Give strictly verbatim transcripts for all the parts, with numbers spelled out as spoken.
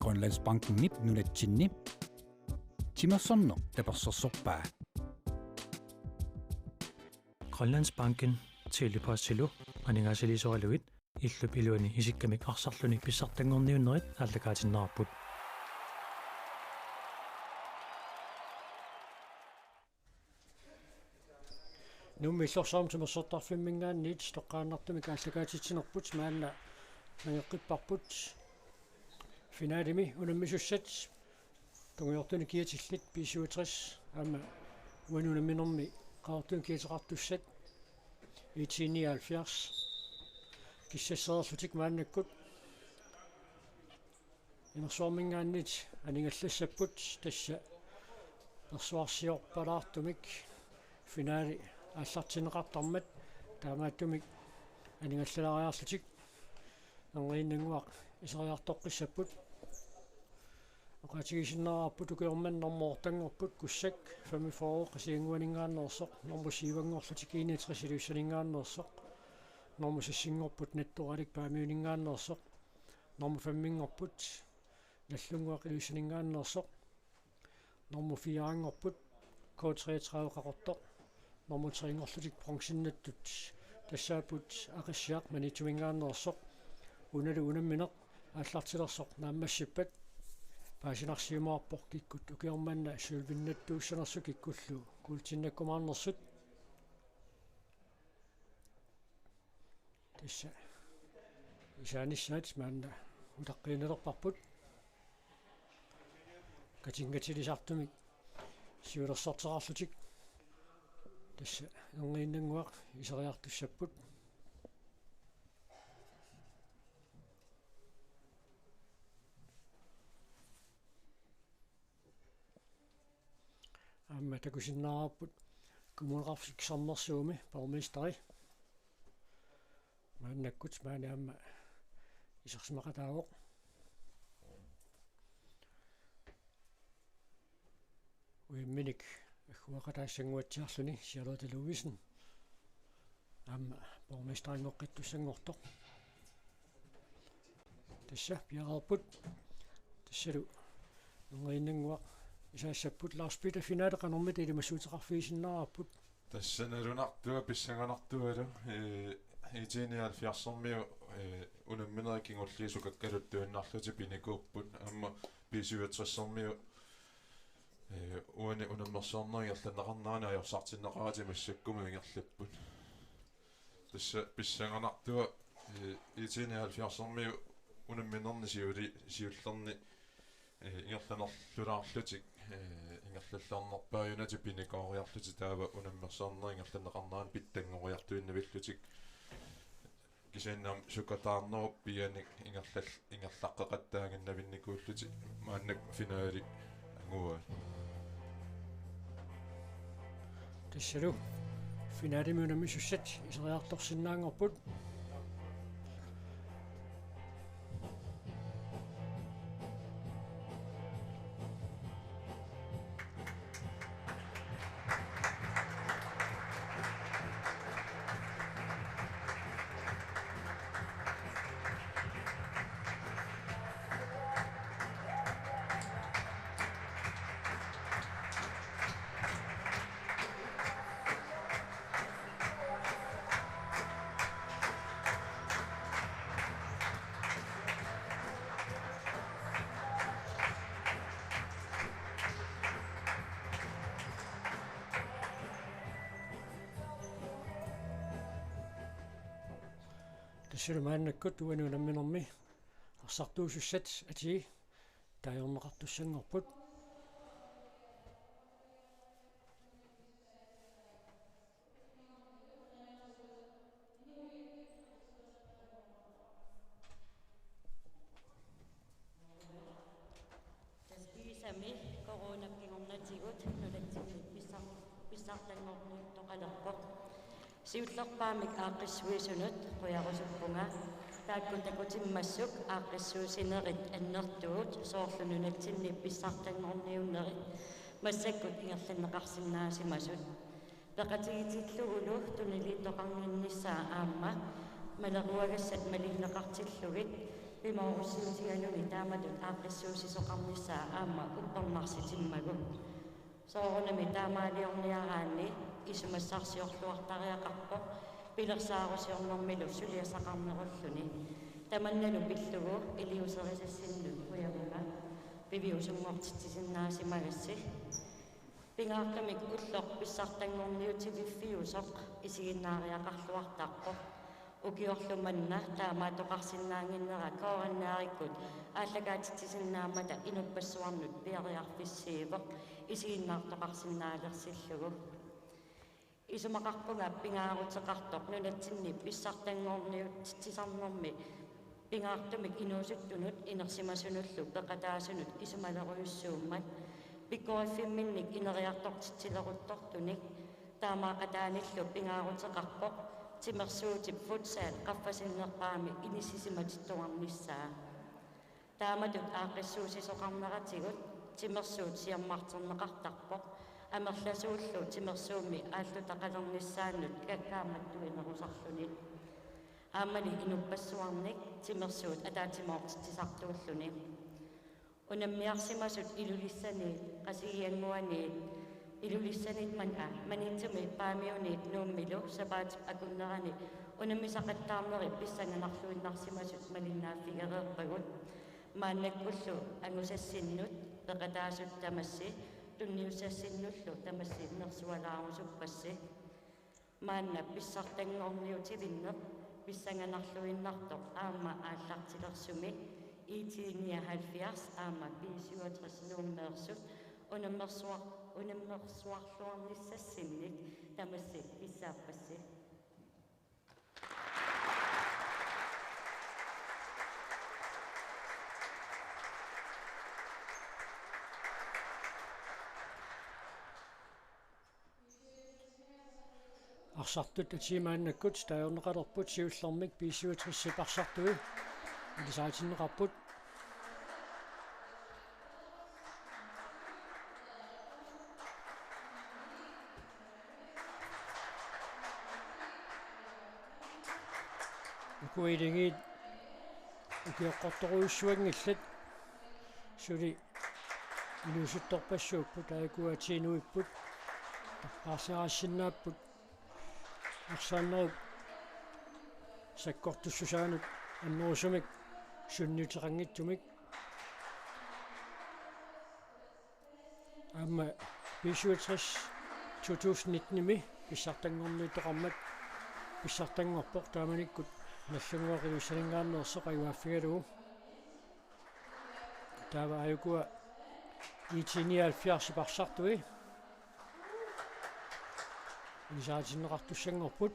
Grønlandsbankenip nunatsinni timersorneq tapersersorpaa. Grønlandsbanken Tele-Postilu aningaasaliisoralugit illup iluani isikkamik arsarluni pissartanngorniunnerit aallakaatinneqarput. Nuummi Illorsuarmi timersortarfimminngaanniit toqqaannartumik aallakaatitsinerput maanna nangeqqipparput. Finalimi unammisussat tungujortunik kiatillit B syvogtres aamma uani unamminermi Qaqortumi kiateqartussat I T nioghalvfjerds kissassereerlutik maannakkut Inersuarminngaanniit anigallassapput, tassa persuarsiorpalaartumik finaali aallartinneqartarmat taamaattumik anigallalaariarlutik erniinnannguaq iseriartoqqissapput. Oqaatigisinnaavarput ukioq manna normu otteanngorput Kussak femogfyrre Qasigiannguaninngaanneersoq, normu syvanngorlutik enogtres Ilulissaninngaanneersoq, normu seksinngorput Nattoralik Paamiuninngaanneersoq, normu femminngorput Nagdlunguaq Ilulissaninngaanneersoq, normu fireanngorput K treogtredive Qaqortoq, normu trenngorlutik bronzinnattut tassaapput Aqissiaq Maniitsuminngaanneersoq, unalu unammineq aallartilersoq naammassippat paasinarsiumaarpoq kikkut ukioq manna sølvinnattuussanersut kikkullu kuultinnakkumaarnersut. Tassa isaanissaat maanna utaqqiinnarparput. Katinngatilisartumik siulersorteqarlutik tassa erniinnannguaq iseriartussapput. Aamma takusinnaavarput Kommuneqarfik Sermersuumi borgmesteri maannakkut maani aamma isersimaqataavoq. Uimminik agguaqataassannguatsiarluni Charlotte Ludvigsen aamma borgmesterinngoqqittussanngortoq. Tassa piareerput. Tassalu erniinnannguaq isaassapput. Lars Peter, finaali qanormita ilimassuuteqarfigisinnaavarput? Tassa nalunartua pissanganartualu, ee, I T nioghalvfjerdsermiut, ee, unamminerit kingulliit sukakkaluttuinnarlutik pinikuupput. Aamma B syvogtressermiut, ee, uani unammersorneq ingerlanneqarnerani ajorsartinneqaratik massakkumut ingerlapput. Tassa pissanganartua, ee, I T nioghalvfjerdsermiut unamminerni siuli-, siullerni, ee, ingerlanerlulaarlutik, ee, ingerlalluarnerpaajunatik pinikooriarlutik taava unammersorneq ingerlanneqarnerani pitsanngoriartuinnavillutik. Kisianni aamma sukataarnerup pianik ingerlal-, ingerlaqqeqattaaginnavinnikuullutik maannakkut finaali anguaat. Tassalu finaalimi unammisussat iseriartorsinnaanngorput. Tassalu maannakkut uani unamminermi arsartuusussat atii taagorneqartussanngorput. Tassa kiisami coronap kingornatigut nunatsinni pissar-, pissartanngorniuttoqalerpoq. Siullerpaamik aaqqissuisunut qujarusuppunga. Taakku takutimmassuk aaqqissuussinerit annertuut, soorlu nunatsinni pissartanngorniunnerit massakkut ingerlanneqarsinnaasimasut. Peqatigitillugulu tuniliittoqarnissaa aamma maleruagassat malinneqartillugit Pimoorussiutigaluni taamatut aaqqissuussisoqarnissaa aamma uppernarsitimmagu. Soorunami taamaaliorniaraanni isumassarsiorluartariaqarpoq pilersaarusiornermilu suliassaqarnerulluni. Tamannalu pillugu iliuuserisassinnut kujavunga piviusunngortitsisinnaasimagassiuk. Pingaartumik ulloq pissartanngorniutiviffiusoq isiginnaariaqarluartarpoq. Ukiorlu manna taamaattoqarsinnaannginnera K R N R-ikkut aallakaatitsisinnaammata inuppassuarnut piareerfissiivoq isiginnaartoqarsinnaalersillugu. Isumaqarpunga pingaaruteqartoq nunatsinni pissartanngorniutitsisarnermi pingaartumik inuusuttunut inersimasunullu peqataasunut isumalerujussuummat, pikkoriffimminnik ineriartortitsileruttortunik. Taamaaqataanillu pingaaruteqarpoq timersuutip futsal qaffasinnerpaami inissisimatittuarnissaa. Taamatut aaqqissuussisoqarneratigut timersuut siammarterneqartarpoq, amerlasuullu timersuummi aallutaqalernissaannut kakkaammattuinerusarluni. Aammali inuppassuarnik timersuut ataatsimoortitsisartuulluni. Unammiarsimasut Ilulissaniit, Qasigiannguaniit, Ilulissaniit man-, a, Maniitsumi Paamiuniit Nuummilu sapaatip akunnerani unammisaqattaarneri pissanganarluinnarsimasut malinnaaffigereerpagut. Maannakkullu angusassinnut peqataasut tamassi tunniussassinnullu tamassi nersualaarusuppassi. Maanna pissartanngorniutivinneq pissanganarluinnartoq aamma aallartilersumi I T nioghalvfjerds aamma B syvogtres Nuummeersut unammersuar-, unammersuarluarnissassinnik tamassi kissaappassi. Arsartut atii maannakkut taagorneqalerput, siullermik B syvogtres-ip arsartui ilisaritinneqarput. Uku iligiit ukioqqortorujussuanngillat, suli inuusuttorpassuupput, aajuku atii nuipput, aarserassinnaapput, arsaannerup sakkortussusaanut annerusumik sunniuteqanngitsumik. Aamma B syvogtres to tusind nitten-imi pissartanngorniuttoqarmat pissartanngorpoq, taamanikkut Nagdlunguaq Ilulissaninngaanneersoq ajugaaffigalugu. Taava aajukua I T nioghalvfjerds-ip arsartui ilisaritinneqartussanngorput.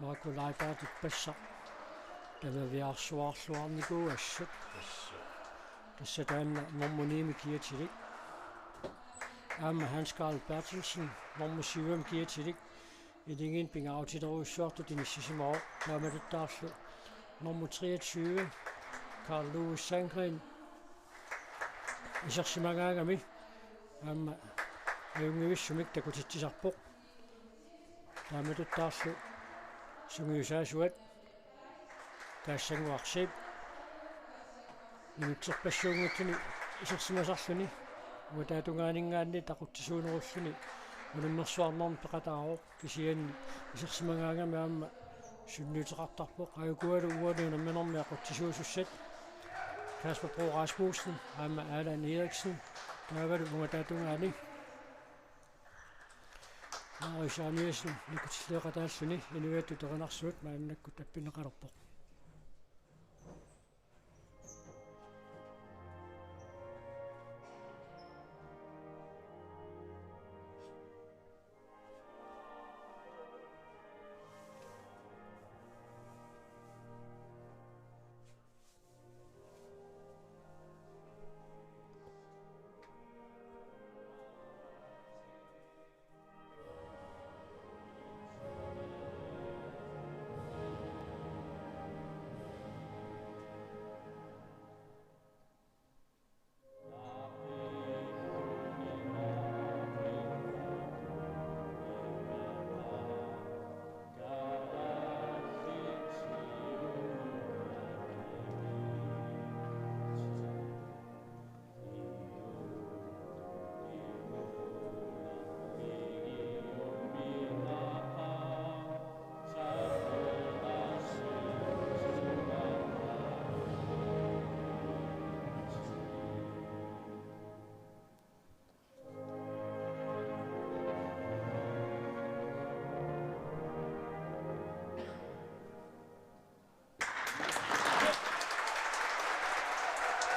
Marco Leibertip passaq tamaviaarsuarluarnikuuassat. Tassa taanna normu ni-mi kiatilik. Aamma Hans Karl Berthelsen normu syv-mi kiatilik. Iligiinni pingaarutilerujussuartut inissisimavoq, taamatuttaarlu normu treogtyve, Carl Louis Sandgreen, isersimagaangami aamma ajunngivissumik takutitsisarpoq. Taamatuttaarlu sungiusaasuat Kaassannguaq Zeeb minutserpassuunngitsuni isersimasarluni, uataatungaaninngaanniit aqutsisuunerulluni unammersuarnermi peqataavoq, kisianni isersimagaangami aamma sunniuteqartarpoq. Aajukualu uani unamminermi aqutsisuusussat Kasper Bro Rasmussen aamma Allan Eriksen, taavalu ungataata tungaani Marius Jeremiassen nikutilleeqataalluni inuiattut erinarsuat maannakkut appinneqalerpoq.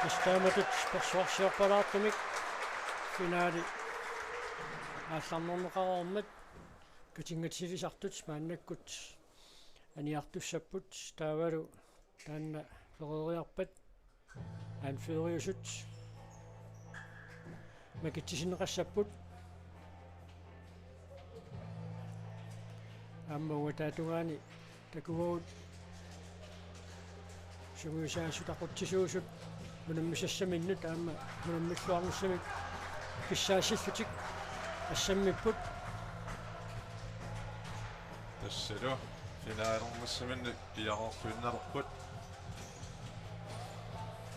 Tassa taamatut persuarsiorpalaartumik finaali aallarnerneqareermat katinngatilisartut maannakkut aniartussapput, taavalu taanna pereeriarpat anføreriusut makitsisinneqassapput. Aamma uataatungaani takuagut sungiusaasut aqutsisuusut unammisassaminnut aamma unammilluarnissamik pissaasillutik assammipput. Tassalu finaalernissaminni piareerluinnalerput.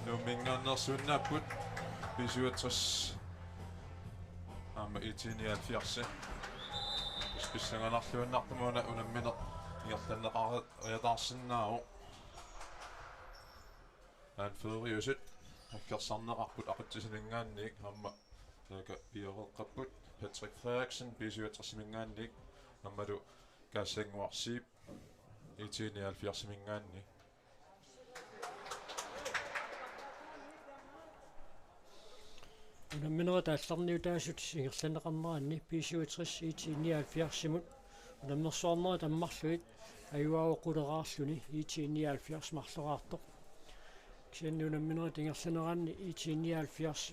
Nuumminngaanneersuinnaapput B syvogtres aamma I T nioghalvfjerds. Pissanganarluinnartumik una unammineq ingerlanneqariataarsinnaavoq. Anføreriusut aggersarneqarput aqutsisuninngaanniit aamma taakku piareeqqapput. Patrick Frederiksen B syvogtres-iminngaanniit aammalu Kaassanguarsiip I T nioghalvfjerds-iminngaanniit. Unamminerit aallarniutaasut ingerlanneqarneranni B syvogtres I T nioghalvfjerds-imut unammersuarnerit ammarlugit ajugaavoq quleraarluni I T nioghalvfjerds marloraartoq. Kisianni unamminerit ingerlaneranni I T nioghalvfjerds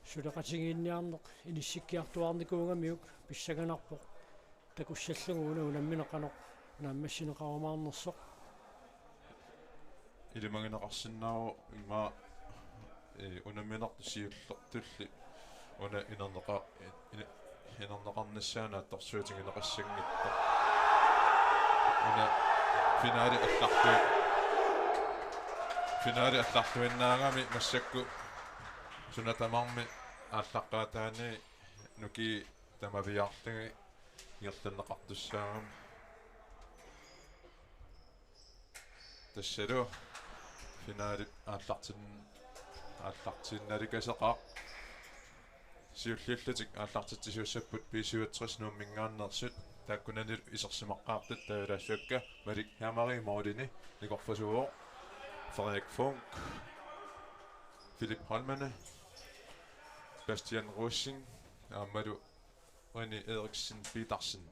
suleqatigiinniarneq inissikkiartuaarnikuugamiuk pissanganarpoq takussallugu una unammineq qanoq naammassineqarumaarnersoq. Ilimagineqarsinnaavoq immaqa, ee, unammineq siullertulli una inerneqa-, ine-, inerneqarnissaa naatsorsuutigineqassanngitsoq. Una finaali allarlui-, finaali allarluinnaagami massakkut suna tamarmi aallaqqaataani nukii tamaviaarlugit ingerlanneqartussaagami. Tassalu finaali aallartin-, aallartinnalikaseqaaq. Siulliullutik aallartitsisuussapput B syvogtres Nuumminngaanneersut, taakkunanilu isersimaqqaartut taavalaassuakka Malik Hermeri målini nikorfasuuvoq, Frederik Funk, Philip Holmene, Bastian Rosing aammalu René Eriksen Petersen.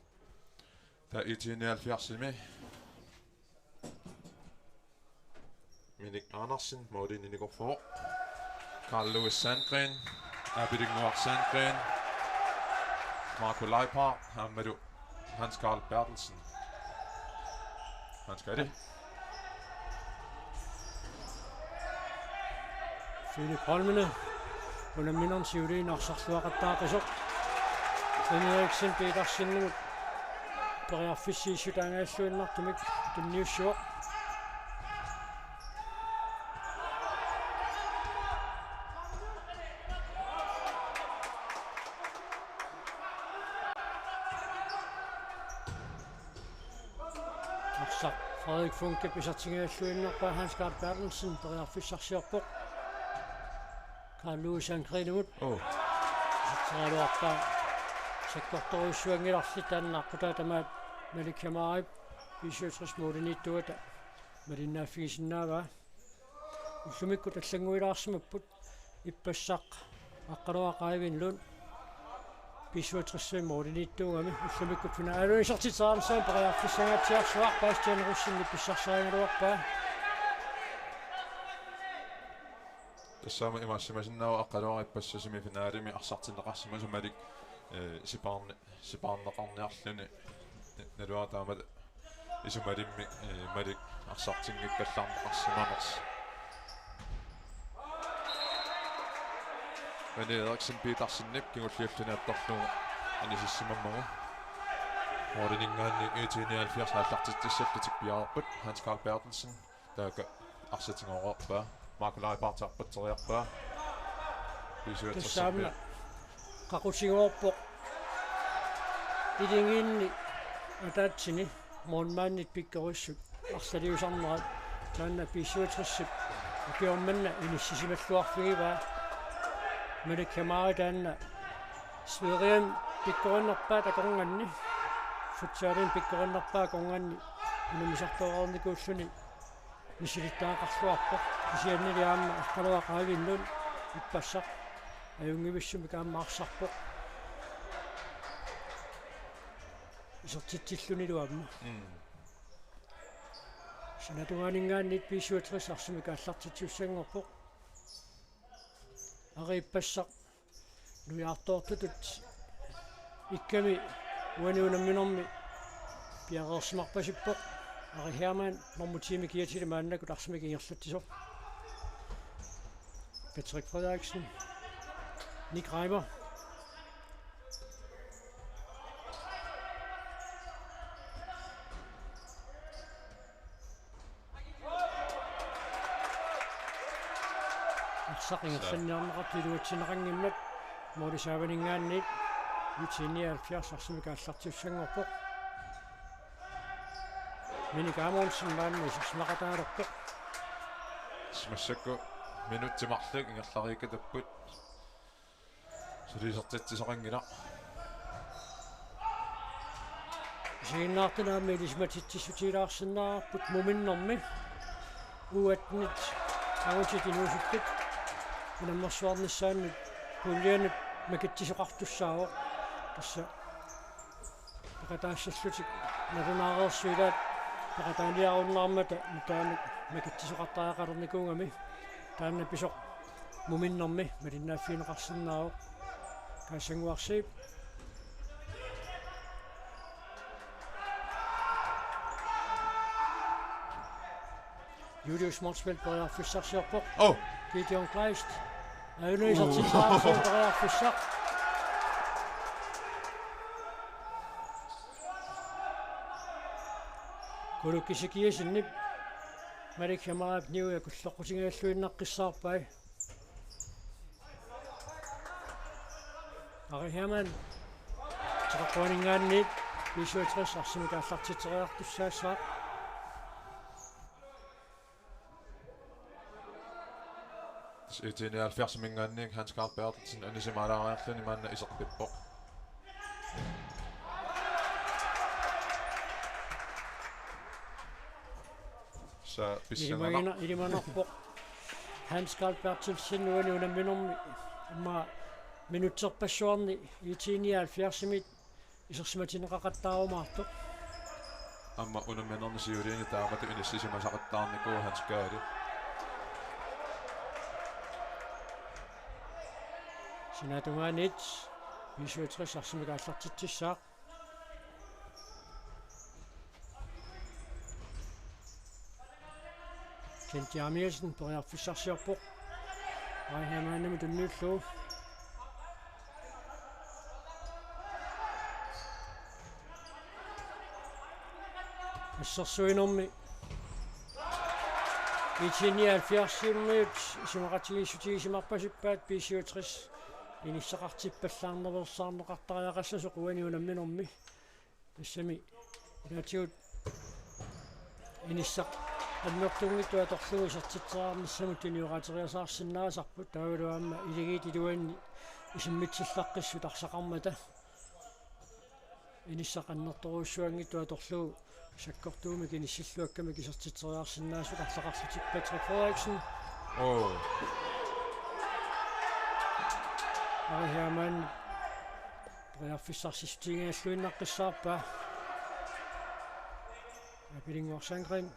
Taava I T nioghalvfjerds-imi Minik Andersen målini nikorfooq. Carl Louis Sandgren, Abidinguaq Sandgren, Marco Leipart aammalu Hans Carl Berthelsen. Hans Carl. Philip Holmene unamminermi siuliini arsarluaqattaaqisoq. René Eriksen Petersenimut periarfissiissut aangaagalluinnartumik tunniussivoq. Arsaq Frederik Funkip isertigigalluinnarpaa, Hans Carl Berthelsen periarfissarsiorpoq. Carl Louis Sandgrenimut. Oh. Iserteraluarpaa sakkortorujussuanngilarli, taanna aqqutaa tamaat Malik Hemarip B syvogtres måliniittuata malinnaaffigisinnaavaa. Ullumikkut allannguilaarsimapput ippassaq Aqqaluaq Eivind Lund B syvogtres måliniittuugami. Ullumikkut finaalini isertitseriarnissamut periarfissangaatsiarsuaq, Bastian Rosingip pissarsarigaluarpaa. Tassami imaassimasinnaavoq Aqqaluaq ippassaq semifinalimi arsartinneqarsimasoq Malik, eh, sipaarni-, sipaarneqarniarluni. Naluara taamatut isumalimmik, eh, Malik arsartinngikkallarneqarsimanersoq. René Eriksen Petersenip kingulliulluni atorlugu anisissimammagu. Målininngaanniit I T nioghalvfjerds aallartitsissallutik piareerput, Hans Carl Berthelsen taakku arsaq tigooreerpaa. Marco Leipart arpatsereerpaa. B syvogtres. Tassa aamma qaqutigoorpoq. Iligiinni ataatsini målmandit pikkorissut arlaliusarnerat, taanna B syvogtres-ip ukioq manna inissisimalluarfigivaa. Malik Hemari taanna Sverigemi pikkorinnerpaat akornanni, futsalimi pikkorinnerpaat akornanni unammisartoreernikuulluni misilittagaqarluarpoq. Kisiannili aamma Aqqaluaq Qaavinnut ippassaq ajunngivissumik aamma arsarpoq. Isertitsillunilu aamma. Mm. Sinatungaaninngaanniit B syvogtres arsamik aallartitsisussanngorpoq. Ari ippassaq nujaartoortutut ikkami uani unamminermi piareersimarpasippoq. Ari Hermann normu ti-mi kiatili maannakkut arsamik ingerlatsisoq. Patrick Frederiksen. Nick Reimer. Arsaq ingerlanniarneqartoq iluatsinneqanngimmat måli saavaninngaanniit IT nioghalvfjerds arsamik aallartisussanngorpoq. Minik Amundsen maanna isersimaqataalerpoq. Massakkut minutsit marluk ingerlariikkatapput. Suli isertitsisoqanngilaq. Isiginnaartunut aamma ilisimatitsissutigilaarsinnaavarput muminnermi. U attenit angutit inuusuttut unammersuarnissaannut puljanut makitsisoqartussaavoq. Tassa peqataassallutik nalunaareersut ilaat peqataaniarunnaarmata nutaanik makitsisoqartariaqalernikuugami. Taanna pisoq muminnermi malinnaaffigineqarsinnaavoq. Kaassanguarsiip. Julius Motzfeldt periarfissarsiorpoq. Oh. Gideon Kleist. Auna isertitseriarsiuk periarfissaq. Kulukkisi Kiasinip Malik Hamaraap niuja kulloqqutingajalluinnaqqissaarpai. Ari Hermann. Teqeqquaninngaanniit B syvogtres arsamik aallartitseriartussaassaaq. IT nioghalvfjerdsiminngaanniit Hans Karl Berthelsen anisimaalaariarluni maanna iserpippoq. Sa pissanganaq. Ilimagina-, ilimanarpoq. Hans Karl Berthelsen uani unamminermi aamma minutserpassuarni IT nioghalvfjerdsimiit isersimatinneqaqattaarumaartoq. Aamma unamminerni siuliini taamatut inissisimasaqattaarnikuuvoq Hans Karl. Sinatungaaniit B syvogtres arsamik aallartitsissaaq. Kent Jeremiassen periarfissarsiorpoq. Ari Hermannimut tunniullugu. Assersuinermi IT nioghalvfjerdsimiut isumaqatigiissutigisimarpasippaat B syvogtres inissaqartippallaarnersaarneqartariaqassasoq uani unamminermi. Tassami ilaatigut inissaq annertunngitsut atorlugu isertitseriarnissamut tuniorateriasaarsinnaasarput, taavalu aamma iligiit iluanni isimmitsillaqqissut arsaqarmata. Inissaq annertoorujussuanngitsoq atorlugu sakkortuumik inissilluakkamik isertitseriarsinnaasut arlaqarlutik Patrick Frederiksen. Oh. Ari Hermann. Periarfissarsissutigigalluinnaqqissaarpaa. Apilinguaq Sandgreen.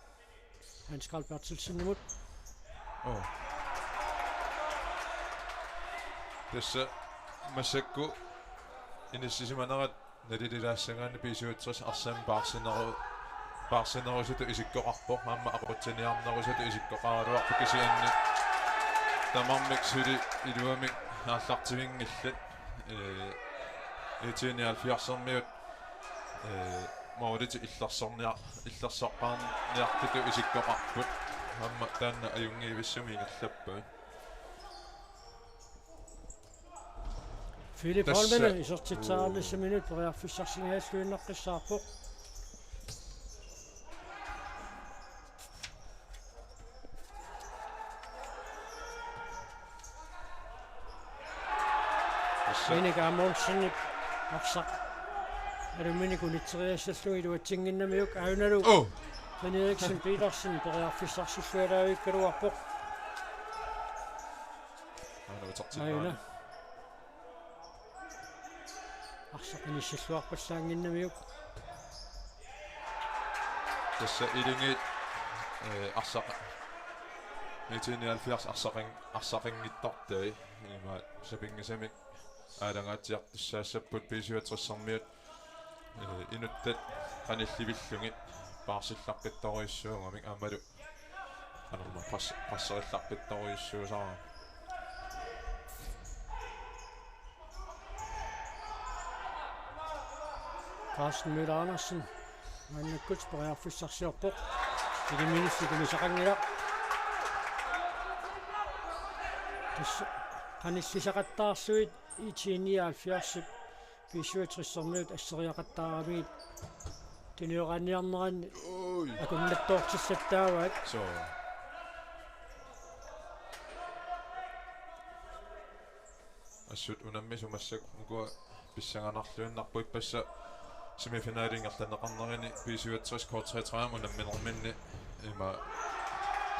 Hans Karl Berthelsenimut. Oh. Tassa massakkut inissisimanerat nalililaassagaanni B syvogtres arsamik paarsineru-, paarsinerusutut isikkoqarpoq, aamma aqutsiniarnerusutut isikkoqaraluarpoq kisianni tamarmik suli iluamik aallartivinngillat, ee, IT nioghalvfjerdsimiut, ee, målitik illersornia-, illersoqqaarniartutut isikkoqarput, aamma taanna ajunngivissumik ingerlappaat. Philip Holmene isertitseriarnissaminut periarfissarsigalluinnaqqissaarpoq. Tassa. Minik Amundsenip arsaq aluminik unitseriassallugu iluatsinnginnamiuk, aanalu. Oh. Frederiksen Petersen periarfissarsillualaavikkaluarpoq. Aina. Arsaq inissilluarpallaannginnamiuk. Tassa Ilulissat, eh, arsaq-, nitten nioghalvfjerds arsaqan-, arsaqanngitsortai. Ima sapinngisamik aalangaatsiartussaassapput B syvogtres-ermiut. Eh, inuttat qanillivillugit paarsillaqqittorujussuugamik aammalu qanormaa pas-, passerillaqqittorujussuusarami. Carsten Møller Andersen maannakkut periarfissarsiorpoq. Iliminut sikumisaqanngilaq. Tassa qanillisaqattaarlugit IT nioghalvfjerdsip B syvogtres-ermiut asseriaqattaaramigit tunioraanniarneranni Ui. Akunnattoortillattaavaat. Soo. Assut unammisut massakkut ukua pissanganarluinnarput ippassaq semifinali ingerlanneqarnerini B syvogtres K treogtredive unamminerminni ima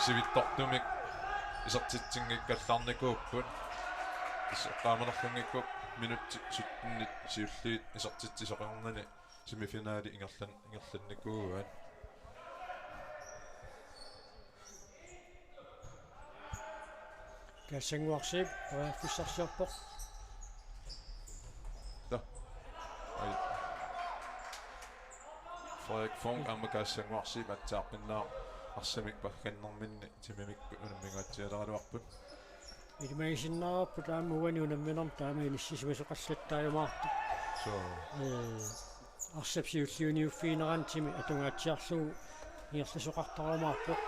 sivitsortumik isertitsinngikkallarnikuupput. Is-, eqqaamanerlunngikkukkit minutsit syttenit siulliit isertitsisoqarnani semifinali ingerlan-, ingerlannikuuaat. Kaassanguarsiip periarfissarsiorpoq. Ja. Ai. Frederik Funk aamma Kaassanguarsiip atsaappinnaaq arsamik paggannerminni timimikkut unammingaatsialeraluarput. Ilimagisinnaavarput aamma uani unamminermi taama inissisimasoqallattaajumaartoq. Soo. Ee, arsap siulliuniuffigineranni timi atungaatsiarlugu ingerlasoqartarumaarpoq.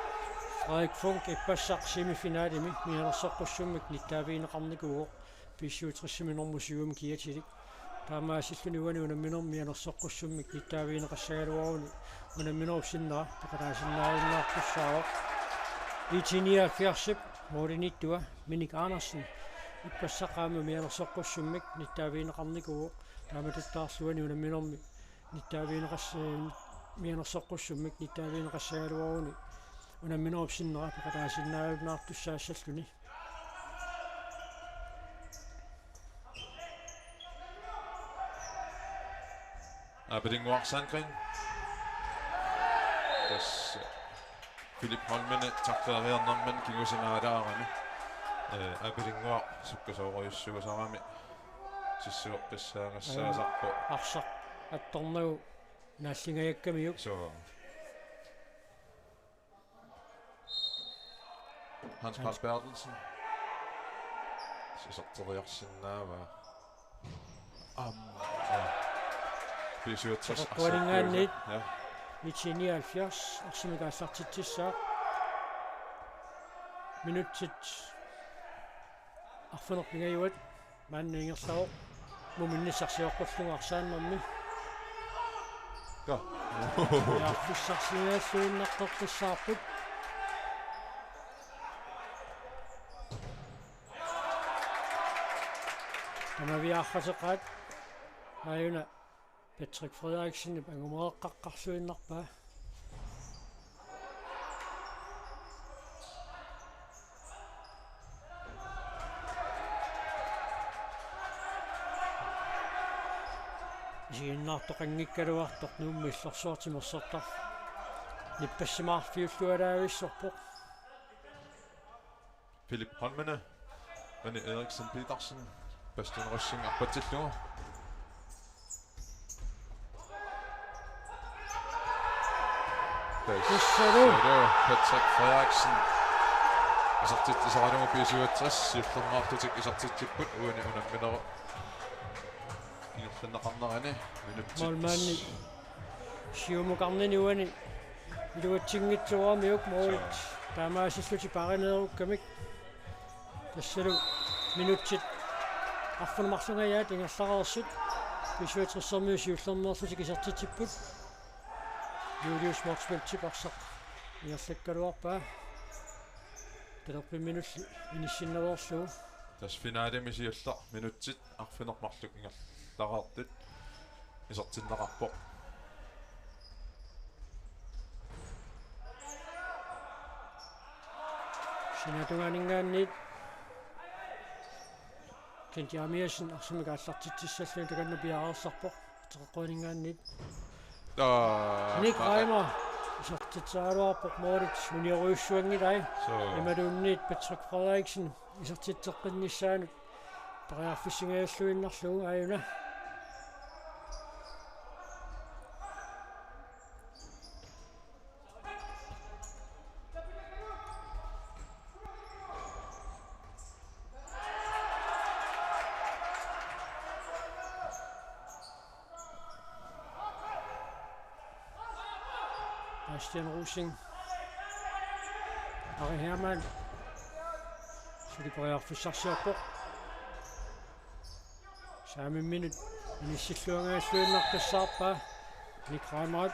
Frederik Funk ippassaq semifinalimi mianersoqqussummik nittaavigineqarnikuuvoq B syvogtres-imi normu syvimi kiatilik. Taamaasilluni uani unamminermi mianersoqqussummik nittaavigineqassagaluaruni unamminerup sinnera peqataasinnaajunnaartussaavoq. IT nioghalvfjerdsip målimiittua Minik Andersen ippassaq aamma mianersoqqussummik nittaavigineqarnikuuvoq. Taamatuttaarlu uani unamminermi nittaavigineqass-, mianersoqqussummik nittaavigineqassagaluaruni unamminerup sinnera peqataasinnaajunnaartussaassalluni. Aapilinnguaq Sandgreen. Tassa Philip Holmene takleriarnermini kingusinaalaarami. Ee, Aapilinnguaq sukkasoorujussuusarami sissueqqissaagassaasarpoq. Arsaq attornagu naallingajakkamiuk. Soo. Hans Carl Berthelsen. Iserteriarsinnaavaa. Aamma. Ja. B syvogtres. Toqortualingaanniit. Ja. IT nioghalvfjerds arsamik aallartitsissaaq. Minutsit arfineq-pingajuat maanna ingerlavoq. Muminnissaq sioqqullugu arsaannermi. Ka. Periarfissarsiorluinnartoqqissaarput. Tamaviaarrateqaat. Aajuna Patrick Frederiksenip angumereqqaqqaarluinnarpaa. Isiginnaartoqanngikkaluartoq Nuummi illorsuarmi timersortarfik nippassimaarfiullualaavissorpoq. Philip Holmene, René Eriksen Petersen, Bastian Røsing arpatsillugu. Tassalu. Tassalu Patrick Frederiksen. Isertitsisaralugu B syvogtres, siullermeerlutik isertitsipput uani unamminerup ingerlanneqarnerani minutsit. Målmandi siumukarnini uani iluatsinngitsooramiuk målit. Soo. Taamaasillutik paarineerukkamik. Tassalu minutsit arfineq-marlungajaat ingerlareersut. B syvogtres-ermiut siullermeerlutik isertitsipput. Julius Motzfeldtip arsaq ingerlakkaluarpaa. Talerpimminulli inissinnaveerlugu. Tassa finalemi siulleq minutsit arfineq-marluk ingerlareersut isertinneqarpoq. Sinaatungaaninngaanniit Kent Jeremiassen arsamik aallartitsissalluni takanna piareersarpoq. Teqeqquaninngaanniit. Aa, Nick ma- Reimer isertitseraluarpoq, målit uniorujussuanngilai. Suu. Imaluunniit Patrick Frederiksen isertitseqqinnissaanut periarfissingajalluinnarlugu, aajuna. Bastian Rosing. Ari Hermann. Suli periarfissarsiorpoq. Saamimminut inissilluangajalluninnartussaarpaa. Nick Reimer.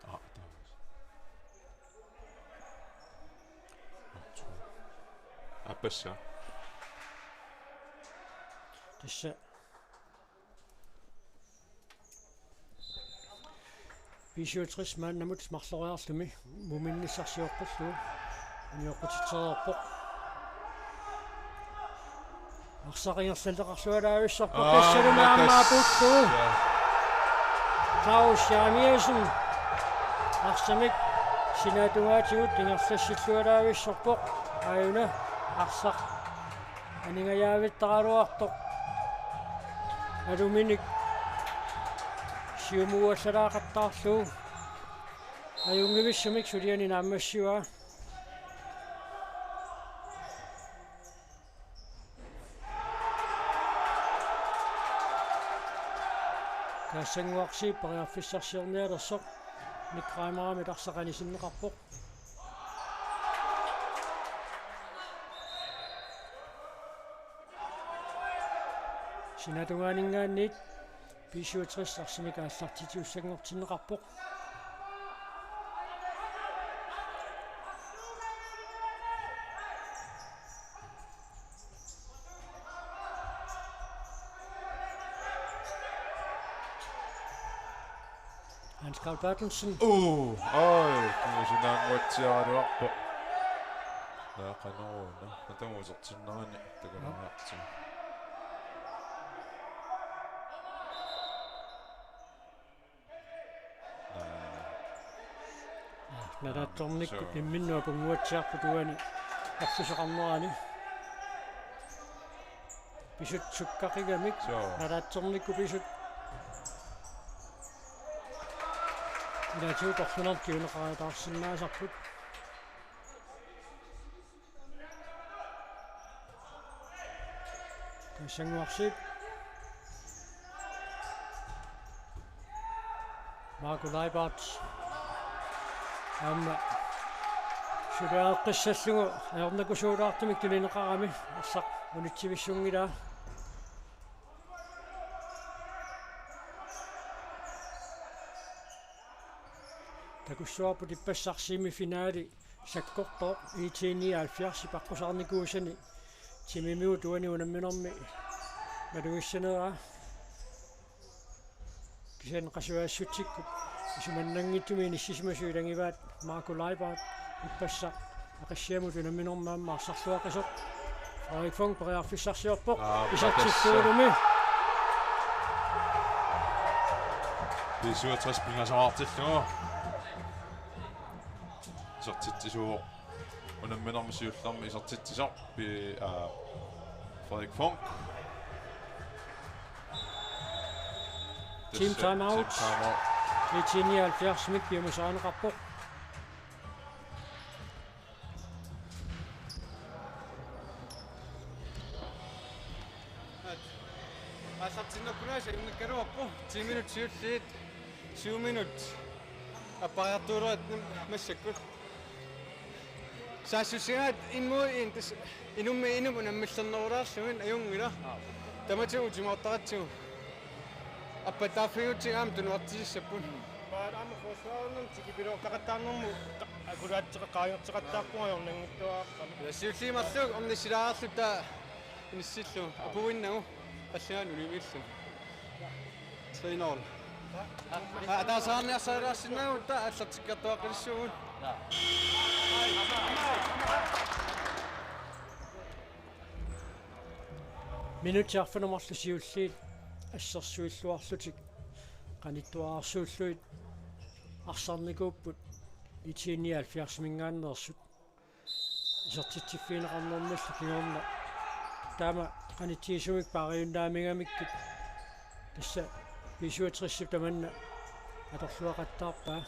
Aa, taas. Aappassaa. Tassa B syvogtres maannamut marloriarlumi muminnissarsiorpullu unioqqutitsereerpoq. Arsaq ingerlalleqarlualaavissorpoq. Aa, tassalu maammaa tassa. Pullu. Claus Jeremiassen arsamik sinaatungaatigut ingerlassillualaavissorpoq. Aajuna arsaq aningajaavittaraluartoq. Aluminik siumuuallalaaqattaarlugu. Ajunngivissumik suliani naammassivaa. Kaassanguarsiip periarfissarsiornialersoq Nick Reimerimit arsaq anisinneqarpoq. Sinaatungaaninngaanniit B syvogtres arsamik aallartitiussanngortinneqarpoq. Hans Carl Berthelsen. Uu, oj, kuusinaannguatsiaraluarpoq. Naa, qanoq una, atagu usertinnerani takuneqartigu. Naa. Nalaatsornikkut. Suu. Imminnut apunnguatsiarput uani orfisoqarnerani. Pisut sukkaqigamik. Suu. Nalaatsornikkut pisut. Ilaatigut orfineq-marlunnik kinguneqariataarsinnaasarput. Kaassanguarsiip. Marco Leibart. Aamma suleqqissallugu ajornakusuulaartumik tunineqarami arsaq unitsivissunngilaa. Takussuarput ippassaq semifinali sakkortooq IT nioghalvfjerds ipaqqusaarnikuusani timimigut uani unamminermi malugissaneraa. Kisianni qasujaassutsikkut isumannanngitsumik inissisimasut ilagivaat Marco Leibart ippassaq Aqissiamut unamminermi aamma arsarluaqisoq. Frederik Funk periarfissarsiorpoq. Aa, isertillugu. B syvogtres pingasoqartillugu. Isertitsisuuvoq. Unamminermi siullermi isertitsisoq pi-, aa, Frederik Funk. Team tassa timeout. Team timeout. IT nioghalvfjerds-imik piumasarineqarpoq. Aallartinnerput aasiit unnikkaluarpoq, ti minut siulliit, syv minut. Appariartuulerat massakkut. Saassussigaat immuun tassa inummi inum unammillernerulaarlugit ajunngilaq. Tamatigut timoortaratsigu. Appattaarfigigutsigu aamma tunuartissapput. Paat aamma forsvarinut tikipilooqqaqattaarnermut akulaatseqa-, qaangerteqattaarpunga ajornanngitsuaraaqqami. Ja, siulliit marluk ornissilaarluta inissillugu apuinnagu qalliaanut unamminerlu. Tre nul. Aa, ataaseq arniarsarilaarsinnaagutta aallartikkiartuaqqilissaagut. Minutsit arfineq-marluk siulliit assersuilluarlutik qanittuararsuullugit arsarnikuupput I T nioghalvfjerdsimingaanneersut. Isertitsiffigineqarnernillu kingorna. Taama qanitsigisumik paariunnaamigamikkit tassa B syvogtresip tamanna atorluaqattaarpaa.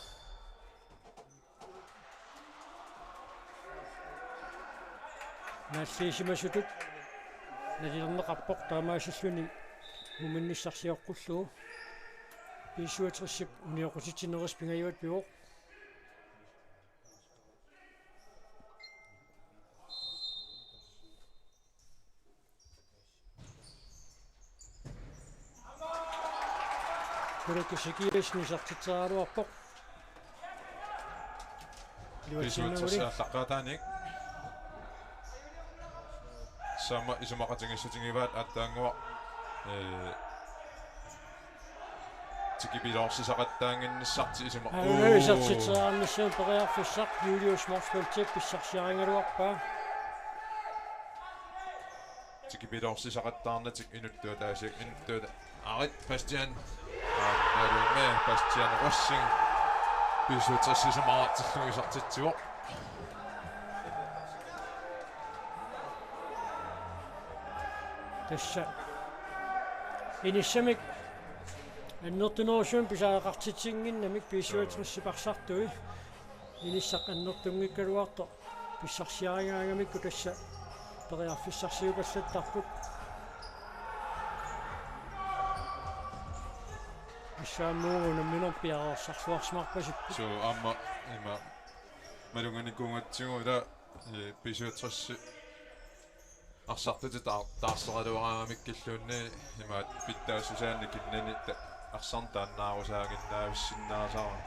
Naalliisimasutut nalilerneqarpoq taamaasilluni muminnissaq sioqqullugu. B syvogtresip unioqqutitsinerisa pingajuat pivoq. Ulrik Ezekielsen isertitseriaraluarpoq. B syvogtres aallaqqaataaniit. Taama isumaqatigiissutigivaat aatsaannguaq. Ee, tikipiloorsisaqattaannginnissartik isuma-. Aa, uu, isertitseriarnissamut periarfissaq Julius Motzfeldt pissarsiarigaluarpaa. Tikipiloorsisaqattaarnatik inuttuataasiak inuttuata. Arit Bastian. Aammaluunniit Bastian Rosing. B syvogtres isumaqartillugu isertitsivoq. Tassa. Inissamik annertunerusumik pisariaqartitsinnginnamik B syvogtresip arsartui. Inissaq annertunngikkaluartoq pissarsiarigaangamikku tassa periarfissarsiupallattarput. Assaamuugu nammineq piareersarluarsimarpasipput. Suu, aamma ima malunnginikuugatsigu ila, ee, B syvogtres arsartutit taa-, taarseraluaraangamikkilluunniit imaat pitsaassusaannik innani ta-, arsarneq taannaarusaannginnaavissinnaasarami.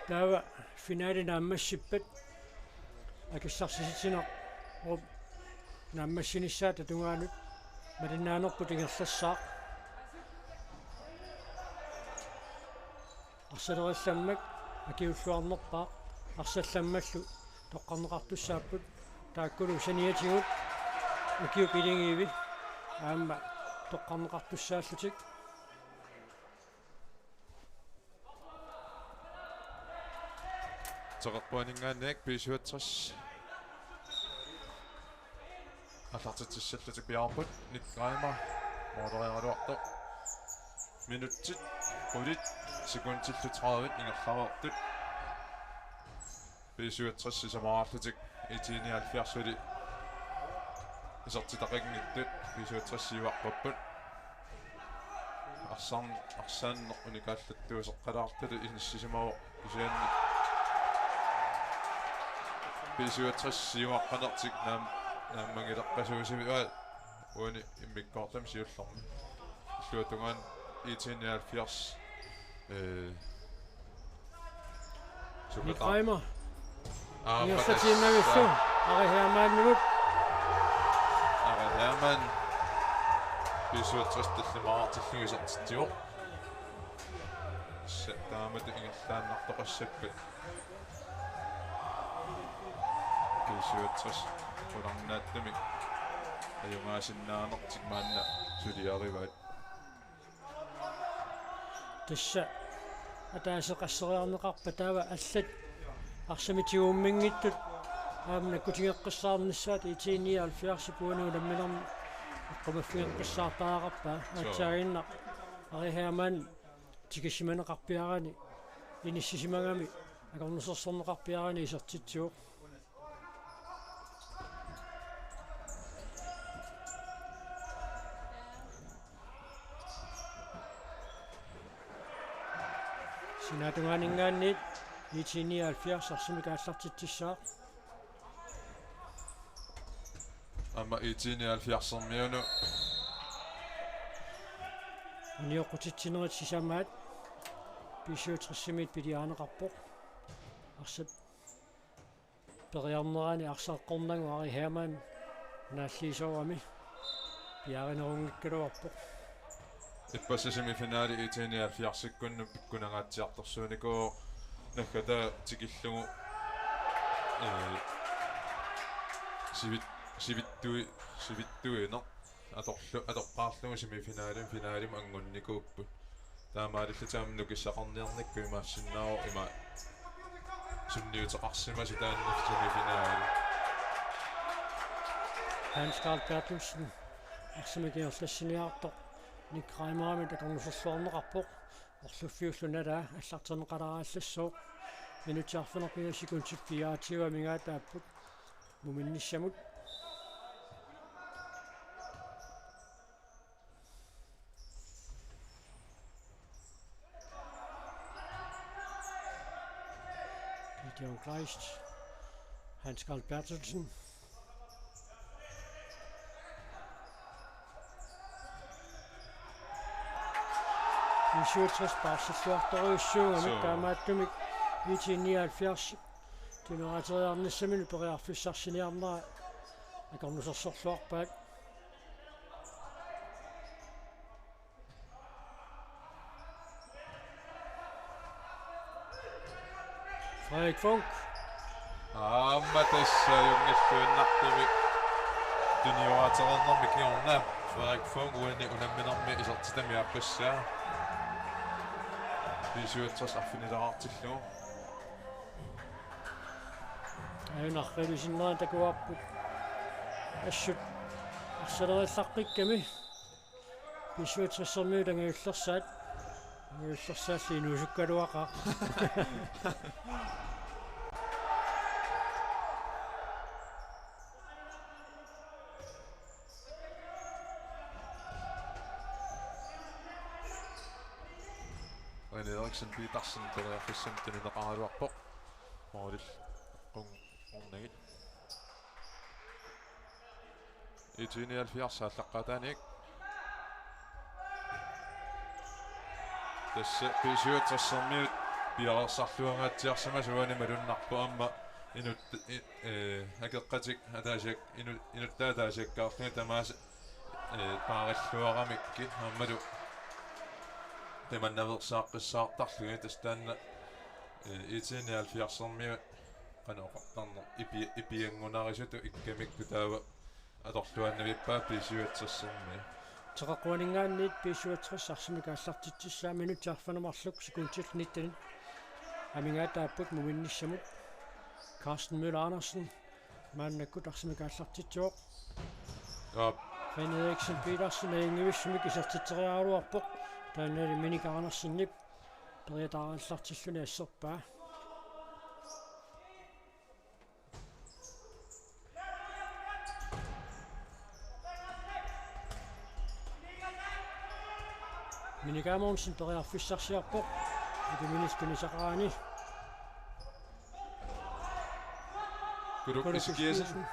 Taava finale naammassippat akissarsisititsinerup naammassinissaata tungaanut malinnaanerput ingerlassaaq. Arsalerillammak akiulluarnerpaaq, arsallammallu toqqarneqartussaapput, taakkulu saniatigut ukiup iligiivi aamma toqqarneqartussaallutik. Teqerpuaninngaanniit B syvogtres. Aallartitsissallutik piaarput, Nick Reimer, moorleriaraluartoq. Minutsit qulit, sekundillu tredive ingerlareertut. B syvogtres sisamaraarlutik, I T nioghalvfjerds suli isertitaqanngitsut, B syvogtres siuarpapput. Arsarn-, arsaanneq unikaallattuuseqqalaartutut inissisimavoq kisianni B syvogtres siuaqqanertik naam-, naammagileqqasuusimaat uani immikkoortumi siullermi. Illuatungaani I T nioghalvfjerds, øh, Nick Reimer. Aa, ingerlatiinnarlugu. Ari Hermannimut. Ari Hermann. B syvogtres tallimaqartillugu isertitsivoq. Sa-, taamatut ingerlaannartoqassappat. B syvogtres qularnaatsumik ajugaasinnaanertik maanna suliarivaat. Tassa ataaseq asseriarneqarpat taava allat arsamik tiguumminngitsut aamma nakkutigeqqissaarnissaat I T nioghalvfjerdsip uani unamminermi eqqumaffigeqqissaartariaqarpaa. Suu. Aatsaaginnaq Ari Hermann tikisimaneqarpiarani inissisimagami akornusersorneqarpiarani isertitsivoq. Sinaatungaaninngaanniit I T nioghalvfjerds arsamik aallartitsissaaq. Aamma I T nioghalvfjerdsermiunut unioqqutitsinerit sisamaat B syvogtresimiit piliarineqarpoq. Arsap periarnerani arsaq eqqornagu Ari Hermann naalliisoorami piaarinerunngikkaluarpoq. Ippassaq semifinali I T nioghalvfjerdsikkunnut pikkunangaatsiartorsuunikuuvoq Naggataa tikillugu, ee, sivit-, sivittui-, sivittuineq atorlu-, atoqqaarlugu semifinalimi, finalimut angunnikuupput. Taamaalillutik aamma nukissaqarniarnikkut imaassinnaavoq ima sunniuteqarsimasoq taanna semifinali. Hans Karl Berthelsen, arsamik ingerlassiniartoq, Nick Reimerimit akornuserluarneqarpoq. Orluffiullu nalaa allarterneqalaallassooq. Minutsit arfineq-pingasut sekundit fireogtyve amigaataapput muminnissamut. Gideon Kleist, Hans Karl Berthelsen. B syvogtres paarsilluartorujussuugamik. Suu. Taamaattumik IT nioghalvfjerds tunniuteriarnissaminut periarfissarsiniarnera akornusersorluarpaat. Frederik Funch. Aamma tassa ajunngilluinnartumik tunniuteriarnermi kingorna Frederik Funch uani unamminermi isertitami aappassaa. B syvogtres arfinileqartillugu. Ajunarluinnarlugu takuarput. Assut arsaleriallaqqikkami. B syvogtressermiut angajullersaat. Angajullersaalli inuusukkaluaqaaq. René Eriksen Petersen periarfissamik tunineqaraluarpoq. Målillu qung-, qunngigit. IT nioghalvfjerds aallaqqaataaniit. Tassa B syvogtressermiut piareersarluangaatsiarsimasut uani malunnarpoq aamma inut-, i-, ee, akeqqatik ataasiak-, inu-, inuttaat ataasiakkaarlugit tamaasa, ee, paarilluaramikkit aammalu qimannaveersaaqqissaartarlugit tassa taanna, ee, IT nioghalvfjerdsimiut qanoq oqartarneq ipi-, ipianngunarisutut ikkamikkut taava atorluaannavippaa B syvogtressermiut. Teqeqquaninngaanniit B syvogtres arsamik aallartitsissaa minutsit arfineq-marluk sekundit nitten amigaataapput muminnissamut. Carsten Møller Andersen maannakkut arsamik aallartitsivoq. Aap. René Eriksen Petersen ajunngivissumik isertitseriaraluarpoq. Taannalu Minik Andersenip periataarallartilluni asserpaa. Minik Amundsen periarfissarsiorpoq. Atuminitsunisaqarani. Kuluk Kuluk Ezekielsen. Ezekielsen.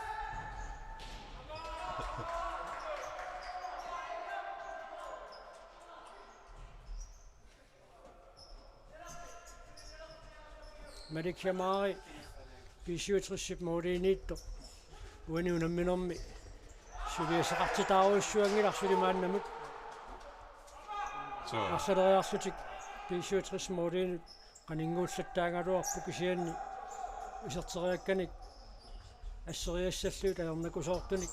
Malik Jamari B syvogtresip måliiniittoq uani unamminermi suliassaqartitaarujussuanngilaq suli maannamut. Suu. Arsaleriarlutik B syvogtres måliinut qaninnguullattaagaluarput kisianni iserteriakkanik asseriassallugit ajornakusoortunik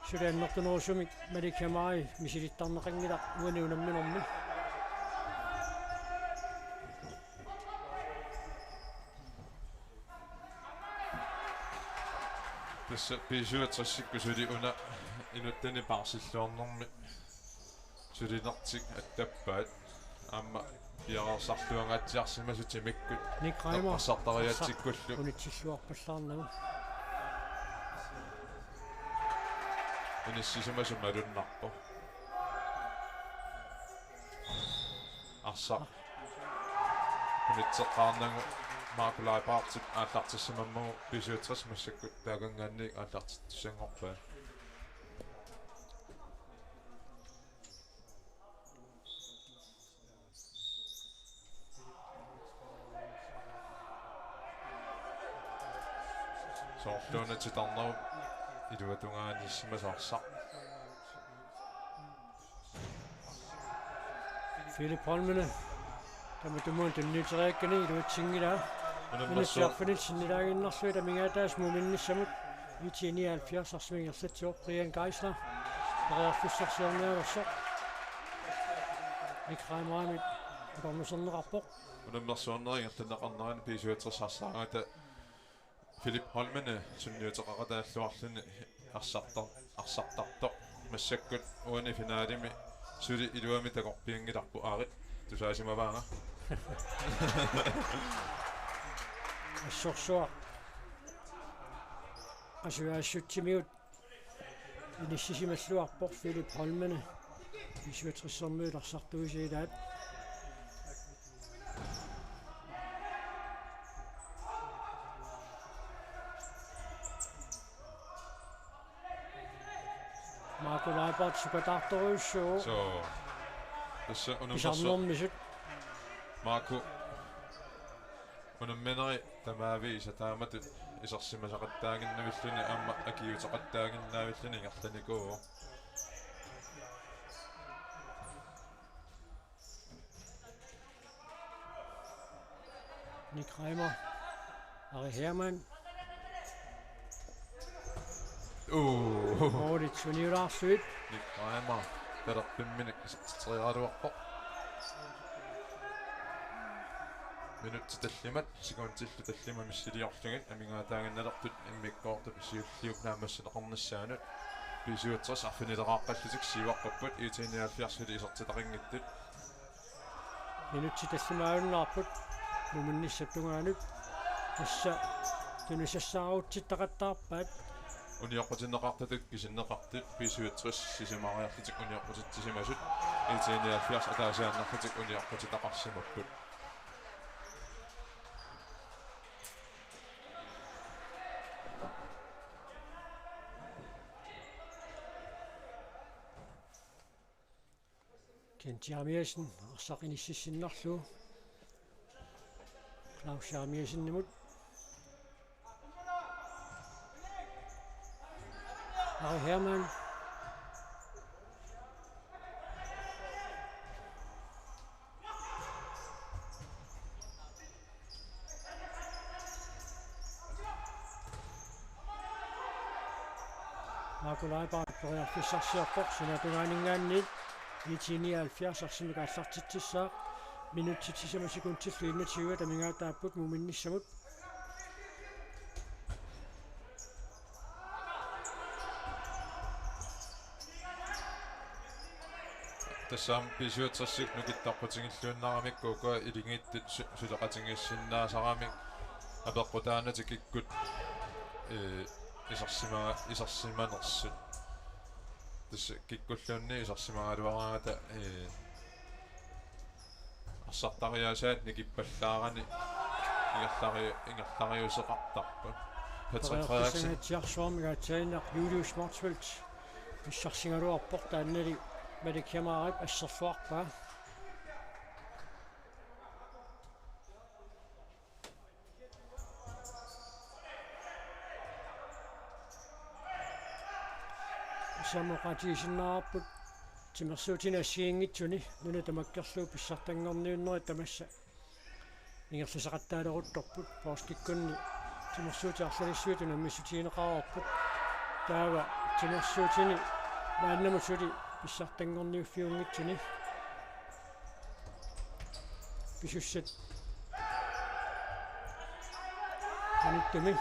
suli annertunerusumik Malik Jamari misilittarneqanngilaq uani unamminermi. Tassa B syvogtresikkut suli una inuttani paarsilluarnermi sulinertik attappaat. Aamma piareersarluangaatsiarsimasut timikkut Nick Reimer eqqarsartariaatsikkullu. Unitsilluarpallaarnagu. Inissisimasut malunnarpoq. Arsaq. Unitseqqaarnagu Mark Leibartip aallartissimammagu B syvogtres massakkut taakanngaanniit aallartitsissanngorpaa. Soorluuna titarnerup iluatungaanissimasoq arsaq. Philip Holmene. Tamatumuuna tunniuteriakkani iluatsinngilaa. Unammersuaq. Minutsit arfinillit sinnilaaginnarlugit amigaataasoq Muuminnissamut. IT nioghalvfjerds arsamik ingerlatsivoq Brian Geisler. Periarfissarsiornialersoq. Nick Reimerimit akornuserneqarpoq. Unammersuarnerit ingerlanneqarneranni B syvogtres arsaarigata Philip Holmene sunniuteqaqataalluarluni arsartar-, arsartartoq. Massakkut uani finalimi suli iluamik takorpianngilarput, Aarit, tusaasimavaanga. Assorsuaq. Qasujaassutsimigut inissisimalluarpoq Philip Holmene. B syvogtres-ermiut arsartuisa ilaat. Marco Leibert sukataartorujussuuvoq. Soo. Tassa unammersu-, pisarnermisut. Marco. Unamminerit tamaviisa taamatut isersimasaqattaaginnavilluni aamma akiuuteqattaaginnavilluni ingerlanikuuvoq. Nick Reimer. Ari Hermann. Uu. Målit suniulaarsuit. Nick Reimer. Talerpimminik isertitseriaraluarpoq. Minutsit tallimat, sekundillu tallimat missiliorlugit amigaataaginnalertut immikkoortut siulliup naammassineqarnissaanut. B syvogtres arfinileraqqallutik siuaqqapput, IT nioghalvfjerds-imi isertitaqanngitsut. Minutsit tallimaajunnaarput Muuminnissap tungaanut. Tassa tunisassaarutsittaqattaarpaat. Unioqqutinneqartutut pisinneqartut B syvogtres sisamariarlutik unioqqutitsisimasut. IT nioghalvfjerds ataasiaannarlutik unioqqutitaqarsimapput. Kent Jeremiassen arsaq inississinnarlugu. Claus Jeremiassenimut. Ari Hermann. Marco Leibert periarfissarsiorpoq, sinaata tungaaninngaanniit IT nioghalvfjerds arsamik aallartitsissaaq. Minutsit sisamat sekundillu enogtyve amigaataapput Muuminnissamut. Tassa aamma B syvogtres-it nukittoqqutigilluinnaramikku ukua ilingiittut su-, suleqatigiissinnaasaramik apeqqutaanatik kikkut, ee, isersimaa-, isersimanersut. Tassa kikkulluunniit isersimagaluaraangata, ee, arsartariaasaat nikippallaarani ingerlari-, ingerlariuseqartarput. Patrick Frederiksen. Periarfissangaatsiarsuarmik aatsaannaq Julius Motzfeldt pissarsigaluarpoq, taannali Malik Jamarip asserluarpaa. Tassa oqaatigisinnaarput timersuutini assigiinngitsuni nuna tamakkerlugu pissartanngorniunnerit tamassa ingerlasaqattaaleruttorput. Poorskikkunni timersuutit arlalissuit unammissutigineqareerput. Taava timersuutini maannamut suli pissartanngorniuffiunngitsuni pisussat qanittumi.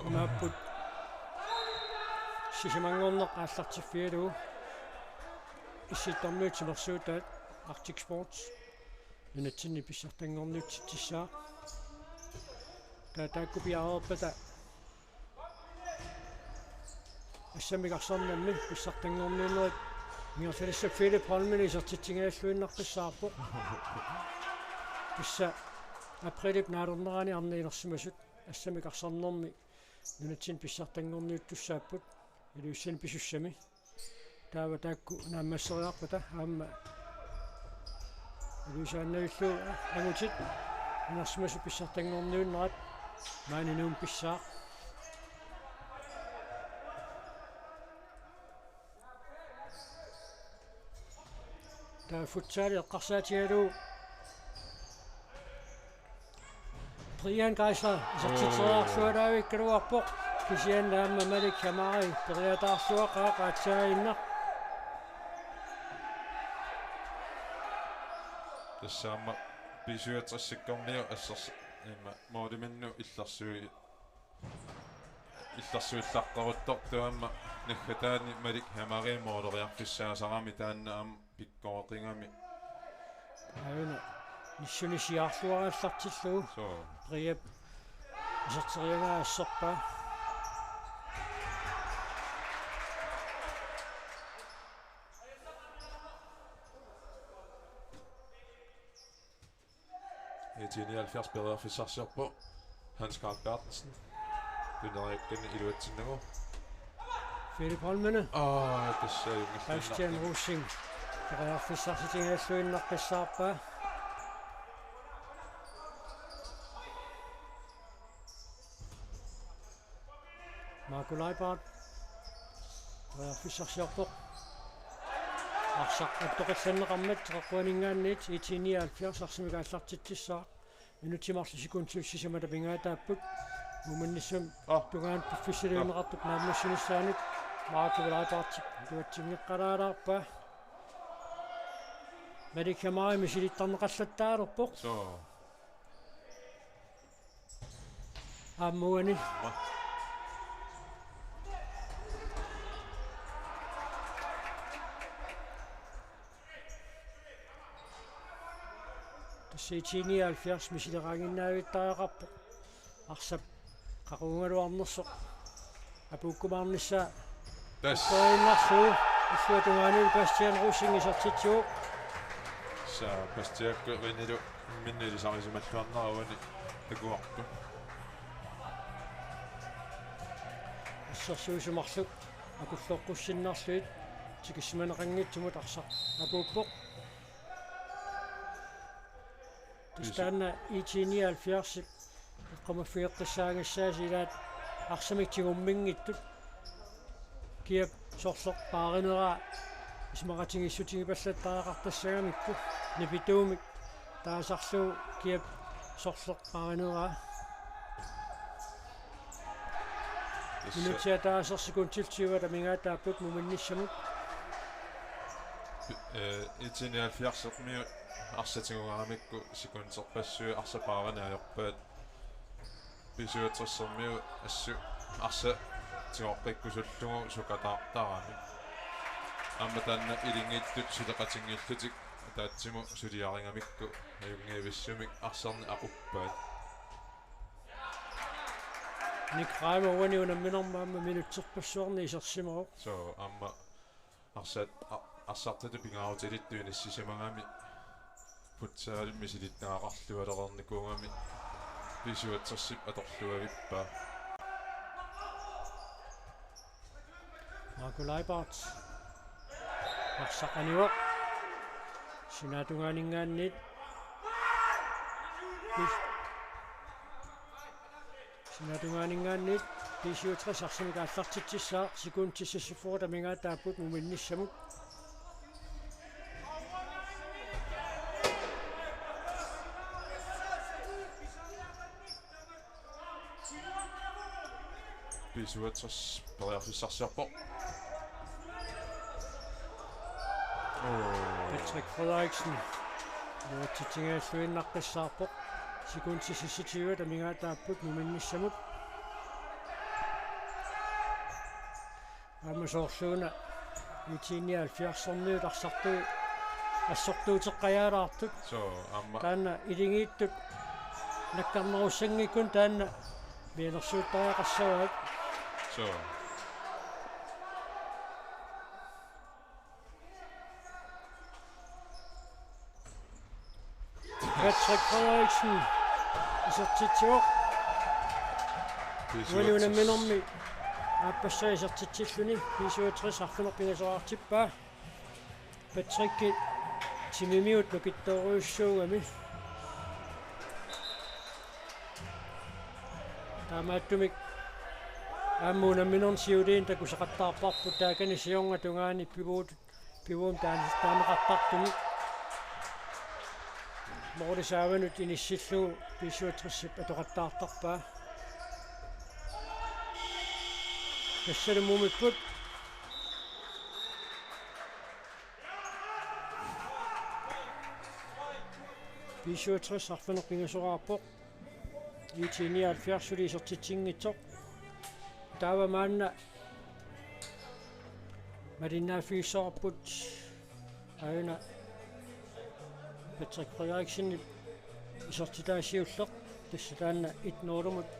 Imaapput sisamanngorneq aallartiffigalugu Issittormiut timersuutaat Arctic Sports nunatsinni pissartanngorniutsitsissaaq. Taa taakku piareerpata assammik arsarnermi pissartanngorniunnerit ingerlalissat Philip Holmene isertitsigigalluinnartussaavoq. Tassa aprilip naalernerani arnat inersimasut assammik arsarnermi nunatsinni pissartanngorniuttussaapput Ilulissani pisussami. Taava taakku naammasseriarpata aamma Ilulissaniillu angutit inersimasut pissartanngorniunnerat maani Nuummi pissaaq. Taava futsali eqqarsaatigalugu Ian Geisler isertitseriarluarluarpoq, kisianni aamma Malik Hamari periataarluaqaaq aatsaaginnaq. Tassa aamma B syvogtressikkormiut assers imma mooriminnut illersui illersuillaqqaruttortoq aamma naggataani Malik Hamari mooleriarfissaasarami taanna aamma pikkoreqigami. Aana nissuni siaarluarallartillugu. Soo. Priap iserteriagaa asserpaa. IT nioghalvfjerds periarfissarsiorpoq. Hans Karl Berthelsen. Tuneriakkani iluatsinnagu. Philip Holmene. Aa, tassa ajunngilluinnarpoq. Bastian Rosing. Periarfissarsitigigalluinnaqqissaarpaa. Marco Leibart. Periarfissarsiorpoq. Arsaq attoqillanneqarmat qeqquaninngaanniit IT nioghalvfjerds arsamik aallartitsissaaq. Minutsit marluk sekundit sisamat amigaataapput. Muminnissamut tungaanut piffissaliunneqartut naammassinissaanut Marco Leibartip iluatsinngeqqalaalaarpaa. Malik Hamari misilittarneqallattaalerpoq. Soo. Aamma uani. Tassa IT nioghalvfjerds misileraanginnaavittariaqarpoq. Arsap qaqugugaluarnersoq apuukkumaarnissaa. Tassa. Toinnarsu illuatungaani Bastian Rosing isertitsivoq. Tassa Bastiakku Rinilu imminnut ilisarisimalluarnera uani takuarput. Assersuisut marluk akulloqqussinnarlugit tikissimaneqanngitsumut arsaq apuuppoq. Tassa taanna IT nioghalvfjerdsip eqqumaffigeqqissaagassaasi ilaat arsamik tigumminngitsut. Kiap sorleq paarineraa isumaqatigiissutigipallattariaqartassagamikku nipituumik taasarlugu kiap sorleq paarineraa. Minutsit ataaseq sekundit tyve amigaataapput muminnissamut. Eh, IT nioghalvfjerdsermiut arsaq tigugaaramikku sekunderpassuit arsaq paarineq ajorpaat. B syvogtressermiut assut arsaq tigoqqikkusullugu sukataartarami. Aamma taanna ilingiittut suleqatinngillutik ataatsimut suliarigamikku ajunngivissumik arsarneq aquppaat. Nick Reimer uani unamminermi aamma minutserpassuarni isersimavoq. Soo, aamma arsat, a-, arsartutut pingaarutilittut inissisimagami futsalimi misilittagaqarlualereernikuugami B syvogtresip atorluavippaa. Marco Leibart. Arsaq anivoq. Sinaatungaaninngaanniit. Sinaatungaaninngaanniit B syvogtres arsamik aallartitsissaaq, sekundit seksogfyrre amigaataapput muminnissamut. B syvogtres periarfissarsiorpoq. Oo. Patrick Frederiksen. Iluatsitsigigalluinnaqqissaarpoq. Sekundit seksogtyve amigaataapput muminnissamut. Aamma soorluuna IT nioghalvfjerdsermiut arsartui assortuuteqqajaalaartut. Soo, aamma. Taanna ilingiittut nakkarnerussanngikkunik taanna mianersuuttariaqassavaat. Soo. Patrick Frederiksen isertitsivoq. Uani unamminermi aappassaa isertitsilluni B syvogtres arfineq-pingasoraartippaa. Patrick timimiut nukittoorujussuugami. Taamaattumik aamma unamminerni siuliini takusaqattaarparput taakani siorna tungaani pivuut, pivuumik taan-, taaneqartartumi. Målip saavanut inissillugu B syvogtresip atoqattaartarpaa. Tassalu mumipput. B syvogtres arfineq-pingasoraarpoq. IT nioghalvfjerds suli isertitsinngitsoq. Taava maanna malinnaaffigissavarput aajuna Patrick Frederiksenip isertitaa siulleq, tassa taanna et nul-imut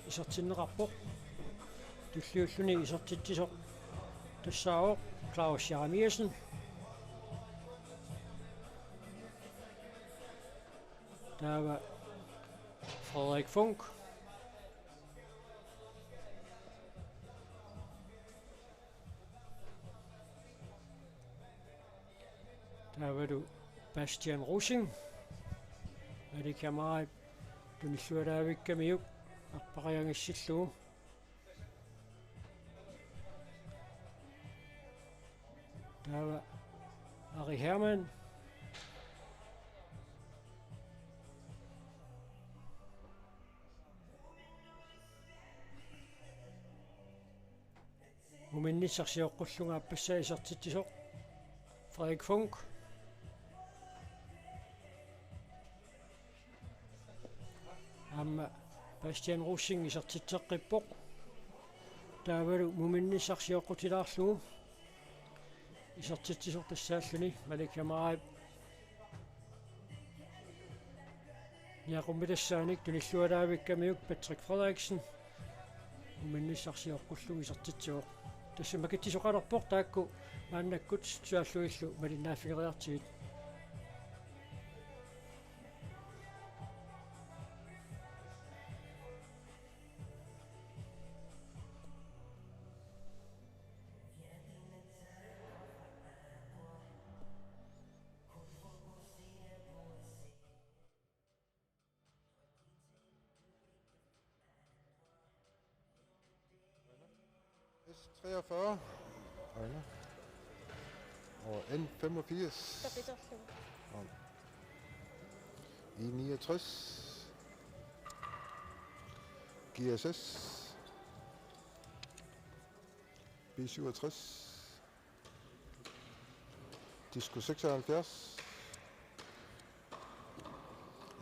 isertinneqarpoq. Tulliulluni isertitsisoq tassaavoq Claus Jeremiassen. Taava Frederik Funk. Taavalu Bastian Rosing. Malik Jamarip tunillualaavikkamiuk arpaqajangissillugu. Taava Ari Hermann. Muminnissaq sioqqullunga aappassaa isertitsisoq Frederik Funk. Aamma Bastian Rosing isertitseqqippoq. Taavalu muminnissaq sioqqutilaarlugu isertitsisoq tassaalluni Malik Jamarip niaqummi tassaanik tunillualaavikkamiuk Patrick Frederiksen muminnissaq sioqqullugu isertitsivoq. Tassa makitsisoqalerpoq taakku maannakkut suaallugillu malinnaaffigeriartigit. S treogfyrre. Aajuna. Og N femogfirs. Tapitorlu. Og I niogtres. G S S. B syvogtres. Disco seksoghalvfjerds.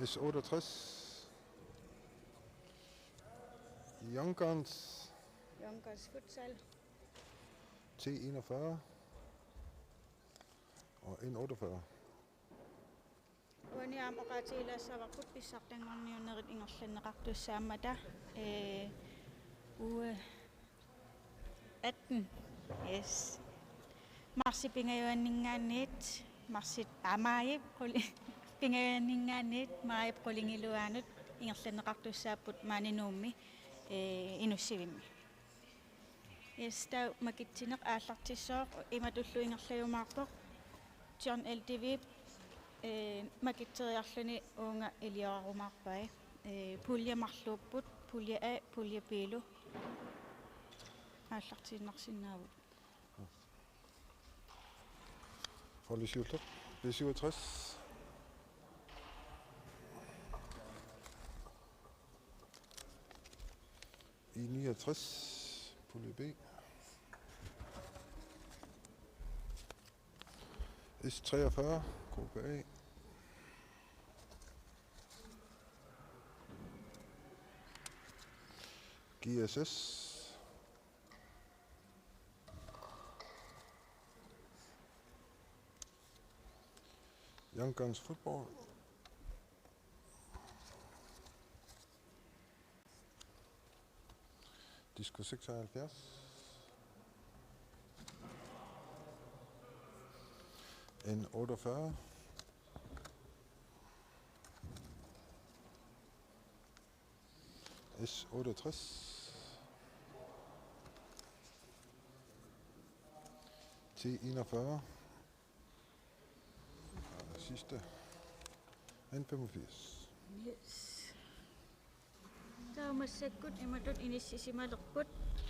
S otteogtres. Young Guns. Young Guns Futsal. T enogfyrre. Og N otteogfyrre. Uani aamma oqaatigilaassavarput pissartanngorniunnerit ingerlanneqartussaammata, ee, uge atten. Yes. Marsip pingajuanninngaanniit, marsip, aa, maajip quli-, pingajuanninngaanniit, maajip qulingiluaanut ingerlanneqartussaapput maani Nuummi, ee, Inussivimmi. Yes, taava makitsineq aallartissooq imatullu ingerlajumaarpoq. John L D V, eh, makitseriarluni uunga iliorarumaarpai. Eh, pulje marluupput, pulje A, pulje B-lu aallartiinnarsinnaavoq. Holdit siulleq, B syvogtres. I niogtres, pulje B. S treogfyrre, K B A. G S S. Young Guns Football. Disco seksoghalvfjerds. N otteogfyrre. S otteogtres. T enogfyrre. Og sidste. N femogfirs. Yes. Taava massakkut imatut inissisimalerput: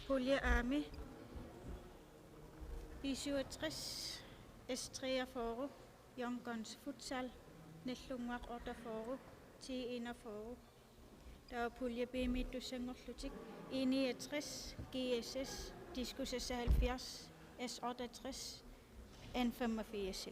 pulje A-mi B syvogtres, S treogfyrre, Young Guns Futsal, Nallunnguaq otteogfyrre, T enogfyrre. Taava pulje B-miittussanngorlutik I niogtres, G S S, Diskus S halvfjerds, S otteogtres, N femogfirs.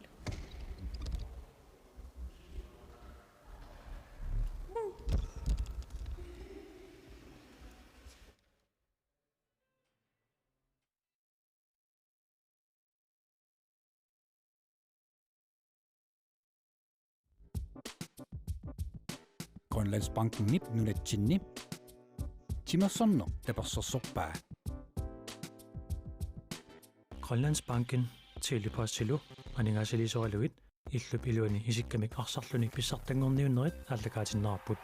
Grønlandsbankenip nunatsinni timersorneq tapersersorpaa. Grønlandsbanken Tele-Postilu aningaasaliisoralugit illup iluani isikkamik arsarluni pissartanngorniunnerit aallakaatinneqarput.